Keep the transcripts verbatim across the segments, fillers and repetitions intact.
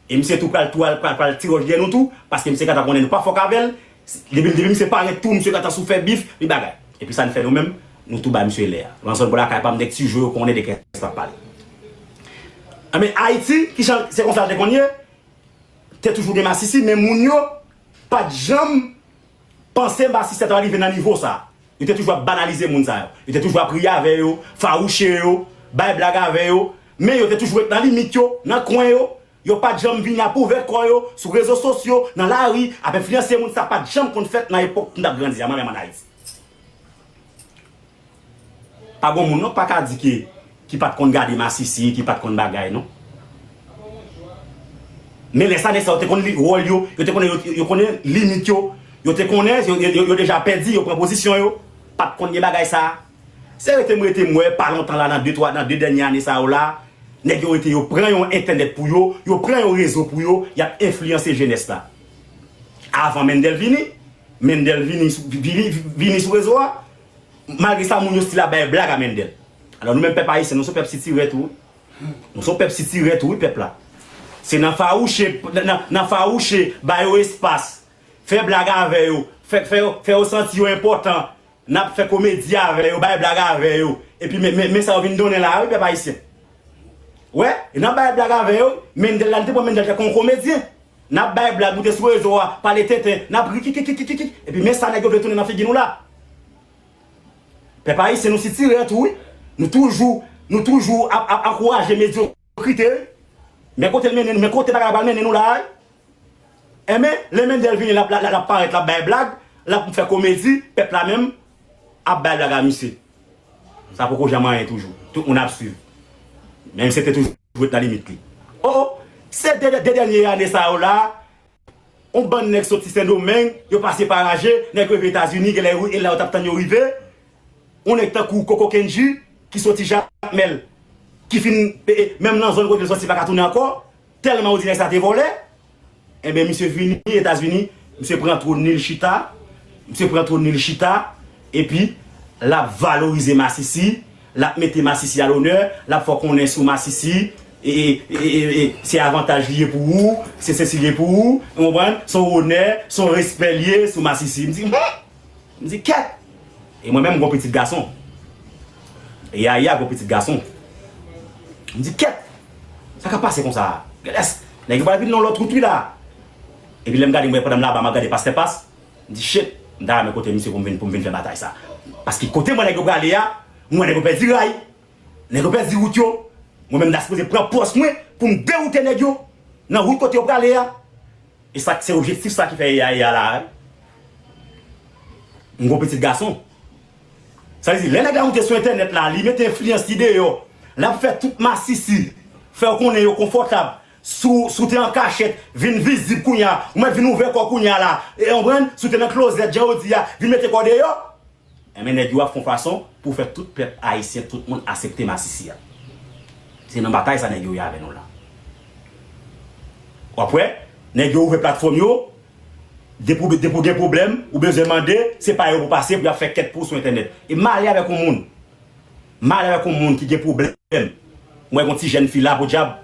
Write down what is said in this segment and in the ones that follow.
E misye tou pral, tou pral, pral, pral ti wòch dèyè nou tou, paske misye gentan konnen nou pa fòk avè l. Depi, depi misye parèt tou, misye gentan sou fè bif, li bagay. Epi sa n fè nou menm, nou tou bay misye lè a. Nan zòn bò lakay pa m, nèg ti jwe yo konnen de kiyès l ap pale. Anben, Ayiti, ki jan, se konsa l te konn ye, te toujou gen masisi, men moun yo pa t janm panse masisi a t ap rive nan nivo sa. Yo te toujou ap banalize moun sa yo. Yo te toujou ap ri avè yo, fawouche yo, bay blag avè yo. Men yo te toujou ret nan limit yo, nan kwen yo. Yo pa t janm vini ap ouvè kò yo sou rezo sosyo, nan lari, ap enfliyanse moun. Sa pa t janm konn fèt nan epòk m t ap grandi a, mwen menm ann Ayiti. Pa gon moun non pa ka di ke, ki pa t konn gade masisi, ki pa t konn bagay non. Men lè sa nèg sa yo te konn li, wòl yo, yo te konnen, yo, yo konnen limit yo, yo te konnen, yo, yo, yo deja pèdi, yo pran pozisyon yo, pa t konn gen bagay sa. Se rete m rete m wè, pa lontan la, nan de, twa, nan de dènye ane sa yo la, nèg yo rete, yo pran yon entènèt pou yo, yo pran yon rezo pou yo, y ap enfliyanse jenès la. Avan Mendel vini, Mendel vini sou, vini, vini sou rezo a, malgre sa, moun yo still ap bay blag a Mendel. Alò, nou menm pèp ayisyen, nou se yon pèp sitirè tou, wi. Nou se yon pèp sitirè tou, wi, pèp la. Se nan fawouche, nan, nan, nan fawouche, ba yo espas, fè blag avè yo, fè, fè yo, fè yo santi yo enpòtan, n ap fè komedi avè yo, bay blag avè yo. Epi men, men, men sa yo vin donnen la a, wi, pèp ayisyen. Wè, e nan bay blag avè yo, Mendel la, n te pran Mendel tankou yon komedyen. N ap bay blag, moute sou rezo a, pale tenten, n ap ri kikikikikikik. Epi men sa nèg yo vle tounen nan figi nou la. Pèp ayisyen, nou sitirè tou, wi. Nou toujou, nou toujou ap, ap ankouraje medyokrite, wi. Men kote l mennen nou, men kote bagay la pral mennen nou la a, wi. Enben, lè Mendel vini, l ap, l ap, l ap parèt, l ap bay blag, l ap fè komedi, pèp la menm ap bay blag a misye. Sa poko janm anyen toujou. Tout moun ap swiv. Men misye te toujou ret nan limit li. O, o, se de, de dènye ane sa yo la, yon bann nèg soti Sendomeng, yo pase pa Raje, nèg yo rive Etazini, genlè e la yo t ap tann yo rive. Yon nèg tankou Koko Kendji, ki soti Jakmèl, ki fin, e, e, menm nan zòn kote l soti, pa ka tounen ankò, tèlman yo di nèg sa te vòlè. Enben, misye vini Etazini, misye pran twòn li, l chita, misye pran twòn li, l chita, epi l ap valorize masisi, l ap mete masisi a lonè, l ap fè w konnen sou masisi, e, e, e, e, e, se avantaj li ye pou ou, se sesi li ye pou ou, ou konprann? Se yon onè, se yon respè li ye sou masisi. M di, hmm! M di, kèt! E mwen menm, m gon pitit gason. E Yaya gon pitit gason. M di, kèt! Sa k ap pase konsa a? Gades, nèg yo pral vin nan yon lòt wout wi la. Epi lè m gade, m wè pandan m laba, m ap gade pastè Pas. M di, shit, m ta renmen kote misye pou m vin, pou m vin fè batay sa. Paske kote m wè nèg yo prale a, m wè nèg yo pèdi ray. Nèg yo pèdi wout yo. Mwen menm, m ta sipoze pran pòs mwen pou m dewoute nèg yo nan wout kote yo prale a. E sa, se objektif sa ki fè Yaya la, wi. M gon pitit gason. Sa vle di, lè nèg la moute sou entènèt la, li mete enfliyans li deyò, l ap fè tout masisi fè w konnen yo konfòtab. Si w, si w te an kachèt, vin vizib kounye a, ou mèt vin ouvè kò w kounye a la. E, w konprann? Si w te nan klozèt, jan yo di a, vin mete kò w deyò. Enben, nèg yo ap fè yon fason pou fè tout pèp ayisyen, tout moun aksepte masisi a. Se nan batay sa nèg yo ye avè nou la. W ap wè, nèg yo ouvè platfòm yo, depi w, depi w gen pwoblèm, ou bezwen mande, se pa yo pou pase, pou y ap fè kèt pou w sou entènèt. E m ale avèk yon moun. M ale avèk yon moun ki gen pwoblèm. Mwen, yon ti jèn fi la, podyab,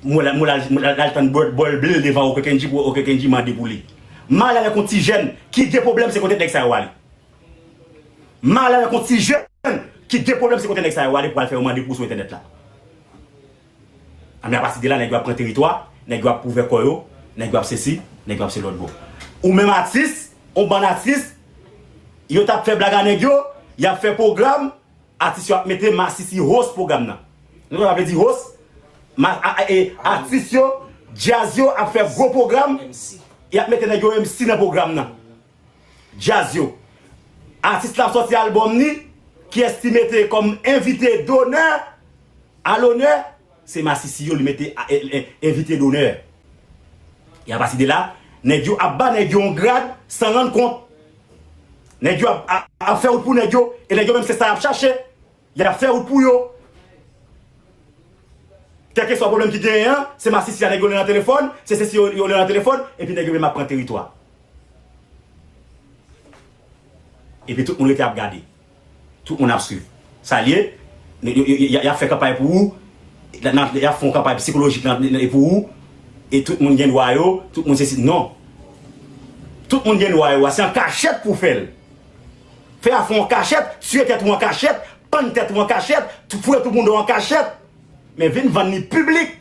mwen, mwen, mwen al tann bòl, bòl ble devan Oke Kendji pou Oke Kendji mande pou li. M ale avèk yon ti jèn ki gen pwoblèm, se kote nèg sa yo ale. M ale avèk yon ti jèn ki gen pwoblèm, se kote nèg sa yo ale pou al fè yo mande pou sou entènèt la. Anben, apati de la, nèg yo ap pran teritwa, nèg yo ap ouvè kò yo, nèg yo ap sesi, nèg yo ap se lòt bò. Ou menm atis, yon bann atis, yo t ap fè blag a nèg yo, y ap fè pwogram, atis yo ap mete masisi host pwogram nan. Nou konn sa vle di host? Ma, a, a, e, atis yo, djaz yo ap fè gwo pwogram, y ap mete nèg yo M C nan pwogram nan. Djaz yo. Atis la ap sòti albòm ni, kiyès li mete kòm envite donè a lonè, se masisi yo li mete a, e, e, envite donè. E apati de la, nèg yo ap ba nèg yo yon grad san rann kont. Nèg yo ap, ap, ap fè wout pou nèg yo, e nèg yo menm se sa y ap chache. Y ap fè wout pou yo. Kèlkeswa pwoblèm ki genyen an, se masisi a nèg yo rele nan telefòn, se sesi yo, yo rele nan telefòn, epi nèg yo menm ap pran teritwa. Epi tout moun rete ap gade. Tout moun ap swiv. Sa l ye, y, y, y, y, y ap fè kanpay pou ou, nan, y ap fè yon kanpay sikolojik nan, nan, pou ou, e tout moun gen dwa yo, tout moun se si, non. Tout moun gen dwa yo, a se an kachèt pou w fè l. Fè afè w an kachèt, tiye tèt ou an kachèt, pann tèt ou an kachèt, tou- fouye tout moun an kachèt. Men vin vann li piblik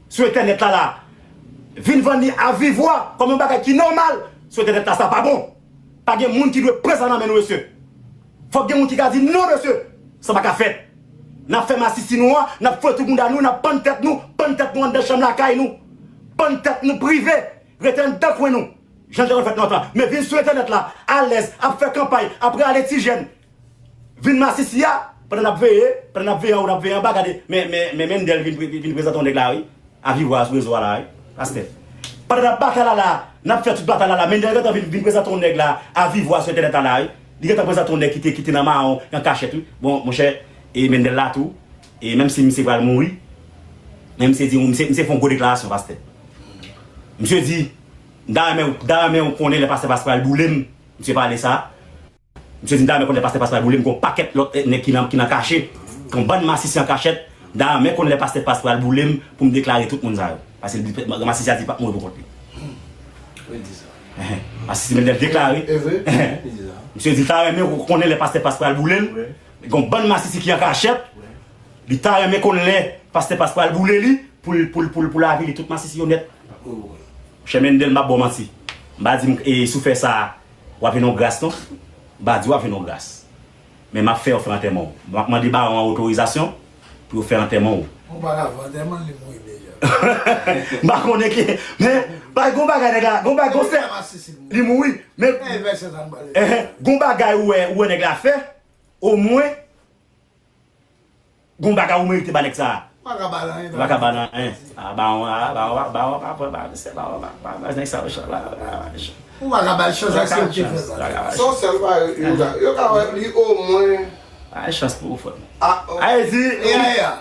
sou entènèt la la. Vin vann li a viv vwa kòm yon bagay ki nòmal sou entènèt la, sa pa bon. Pa gen moun ki dwe pran sa nan men nou, mesye. Fòk gen moun ki ka di non, mesye. Sa pa ka fèt. N ap fè masisi nou an, n ap fouye tout moun a nou, n ap pann tèt nou, pann tèt nou anndan chanm lakay nou. Pann tèt nou prive, rete anndan kwen nou. Jan te konn fèt lontan. Men vin sou entènèt la, alèz, ap fè kanpay, ap rale ti jèn. Vin masisi a, pandan n ap veye, pandan n ap veye anwo, n ap veye anba, gade, men, men, men Mendel vin, vin, vin prezante yon nèg la, wi. A viv vwa sou rezo a la, wi. Pastè. Pandan n ap batay la la, n ap fè tout batay la la, Mendel gentan vin, vin prezante yon nèg la, a viv vwa sou entènèt la la, wi. Li gentan prezante yon nèg ki te, ki te nan mawon, an kachèt, wi. Bon, monchè, e Mendel la tou, e menm si misye pral mouri, men misye di, misye, misye fè yon gwo deklarasyon, pastè. Misye di, m ta renmen, m ta renmen w konnen lè pastè Pascal boule m, misye pale sa. Misye di, m ta renmen konnen pastè Pascal boule m, gon pakèt lòt, eh, nèg ki nan, ki nan kache. Gon bann masisi an kachèt. M ta renmen konnen lè pastè Pascal boule m pou m deklare tout moun sa yo. Paske li, masisi a di li p ap mouri pou kont li. Wi, di sa. Masisi Mendel deklare. E vre? Li di sa. Misye di, l ta renmen konnen lè pastè Pascal boule l. Wi. Gon bann masisi ki an kachèt. Wi. Li ta renmen konnen lè pastè Pascal boule li pou l, pou l, pou l, pou l avili tout masisi yo nèt. Wi, wi. Chè Mendel, m ap ba w manti. M pa di m, e, si w fè sa, w ap jwenn yon gras, non. M pa di w ap jwenn yon gras. Men m ap fè yo fè antèman w. M ap mande bawon an otorizasyon pou yo fè antèman w. Ou pa ka fè antèman, li mouri deja. M pa konnen ki, men, pa gon bagay nèg la, gon bagay, gon sè, li mouri. Men, eh, gon bagay ou wè, ou wè nèg la fè, omwen, gon bagay ou merite ba nèg sa a. Ou pa ka ba l anyen. Ou pa ka ba l anyen. A, bawon, a, bawon, bawon, bawon, bawon, nèg sa, mechan, la, la, mechan. Ou pa ka ba l chans ak sa l te fè la. Sa w sèl pa yo, yo ka, yo ka wè li omwen. Ay, chans pou ou, frè m. Ay, di,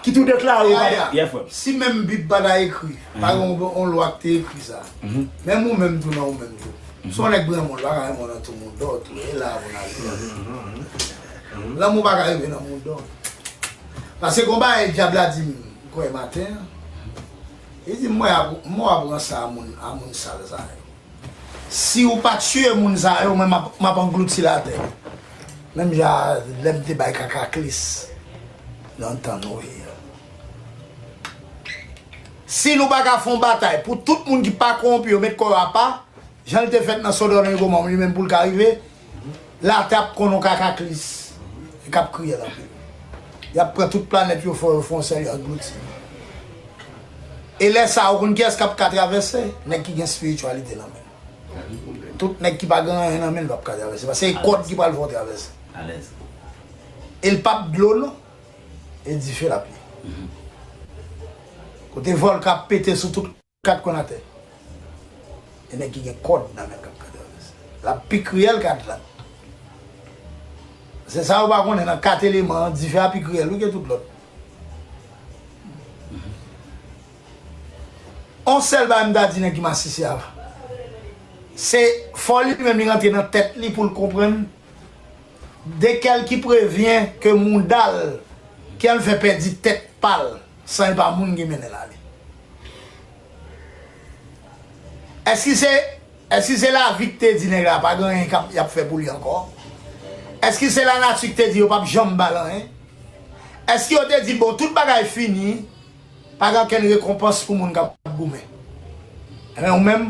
ki tou deklare ou pa, yeah, frè m. Si menm Bib pa ta ekri, pa gen yon, yon lwa ki te ekri sa. Menm ou menm tou nan ou menm tou. Si yon nèg renmen w, l pa ka renmen w nan tou moudon tou. E la pou n al fè. Lanmou pa ka rive nan moudon. Paske gon bagay dyab la di m, m kwè maten an. Li di m, mwen ap, mwen ap ranse a moun, a moun sal sa yo. Si ou pa tiye moun sa yo, mwen m ap, m ap anglouti latè. Menm jan lè m te bay Kakaklis nan tan Noye a. Si nou pa ka fè yon batay pou tout moun ki pa kowonpi yo met kò yo apa, jan l te fèt nan Sodòm e Gomò, li menm pou l ka rive, latè ap konn yon Kakaklis e k ap kriyèl anpil. Y ap pran tout planèt yo, fè yo fè yon sèl, y anglouti. E lè sa a, ou konn kiyès k ap ka travèse? Nèg ki gen espirityalite nan men l. Tout nèg ki pa gen anyen nan men l p ap ka travèse. Paske e kòd ki pral fè w travèse. E l p ap dlo non. E dife l ap ye. Kote vòlkan ap pete sou tout kat kwen atè. E nèg ki gen kòd nan men l k ap ka travèse. L ap pi kriyèl ke Atlant. Se sa yo pa konnen nan kat eleman an, dife a pi kriyèl wi ke tout lòt. On sèl bagay m ta di nèg ki masisi a, se fò li menm li rantre nan tèt li pou l konprann de kèl ki prevyen ke mouda l ki al fè pèdi tèt pa l san e pa moun ki mennen l ale. Èske se, èske se lavi k te di nèg la pa gen anyen k ap, y ap fè pou li ankò? Èske se lanati k te di yo p ap janm ba l anyen? Èske yo te di, bon, tout bagay fini, pa gen okenn rekonpans pou moun k ap goumen? Enben, ou menm,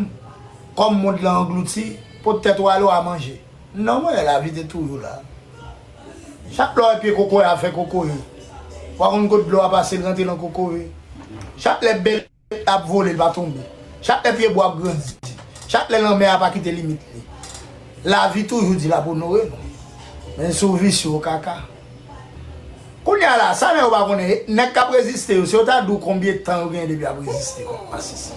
kòm mond lan anglouti, pot tèt ou ale, w a manje. Non, mwen, lavi te toujou la. Chak lè w wè pye kokoye a fè kokoye, w a konn kot dlo a pase, l rantre nan kokoye. Chak lè bèt ap vole, l pa tonbe. Chak lè pyebwa ap grandi, chak lè lanmè a pa kite limit li, lavi toujou di l ap onore nou. Men si w visye, w kaka. Kounye a la, sa nèg yo pa konnen, nèg k ap reziste yo, si yo ta di w konbyen tan yo genyen depi y ap reziste kont masisi.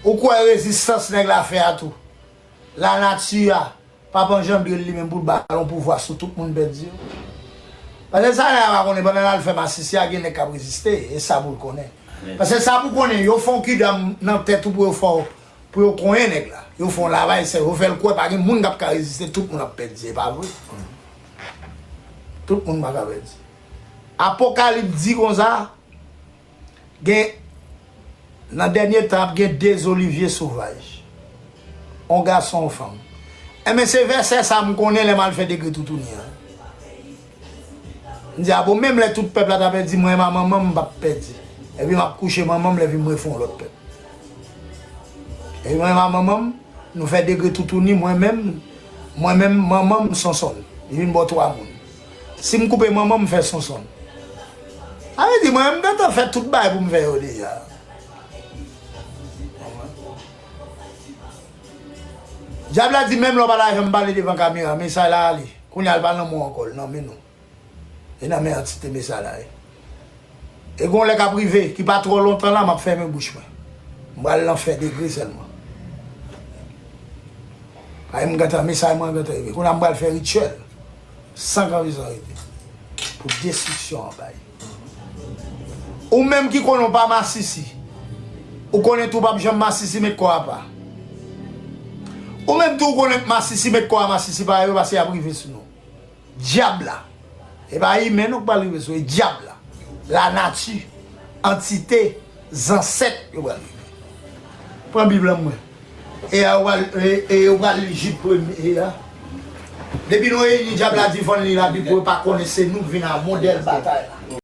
Ou kwè rezistans nèg la fè a tou? Lanati a p ap anjandre l li menm pou l ba l yon pouvwa sou tout moun pèdi yo. Paske sa nèg la pa konnen, pandan l al fè masisi a, gen nèg k ap reziste, e sa pou l konnen. Paske sa pou konnen, yo fè yon kidam nan tèt ou pou yo fè w, pou yo konyen nèg la. Yo fè yon lavaj sèvo, yo fè l kwè pa gen moun k ap ka reziste, tout moun ap pèdi, e pa vre. Tout moun pa ka pèdi. Apokalip di konsa, Gen, nan dènye tan, ap gen de Olivier Sauvage. On gason, on fanm. Enben, se vèsè sa m konnen lè m al fè degre toutouni an. M di, a bon, menm lè tout pèp la ta pèdi, mwen, m a manman m, m p ap pèdi. Epi m ap kouche manman m, lè vin mwen fè yon lòt pèp. Epi mwen, m a manman m, nou fè degre toutouni, mwen menm, mwen menm, manman m, Sonsonn. Li vin bò twa moun. Si m koupe manman m, m fè Sonsonn. Sa vle di, mwen, m gentan fè tout bagay pou m fè yo deja. Dyab la di, menm lè w pa ta janm pale devan kamera, mesaj la ale. Kounye a, l pa nan men w ankò, l nan men nou. E nan men antite mesaj la ye. E gon lè k ap rive, ki pa twò lontan la, m ap fèmen bouch mwen. M pral nan fè degre sèlman. Ay, m gentan, mesaj mwen gentan rive. Kounye a, m pral fè rityèl. San kanpe, san rete. Pou destriksyon an bay. Ou menm ki konnen w pa masisi. Ou konnen tou w p ap janm masisi met kò apa. Ou menm tou w konnen masisi met kò a masisi pa yo, paske y ap rive sou nou. Dyab la. E pa imen non k pral rive sou, e dyab la. Lanati, antite, zansèt yo pral rive. Pran Bib lan mwen. E a, yo pral, e, e yo pral li Jid premye a. Depi nou reyini, dyab la difann li la, depi yo pa konnen se nou k vin a modèl batay la.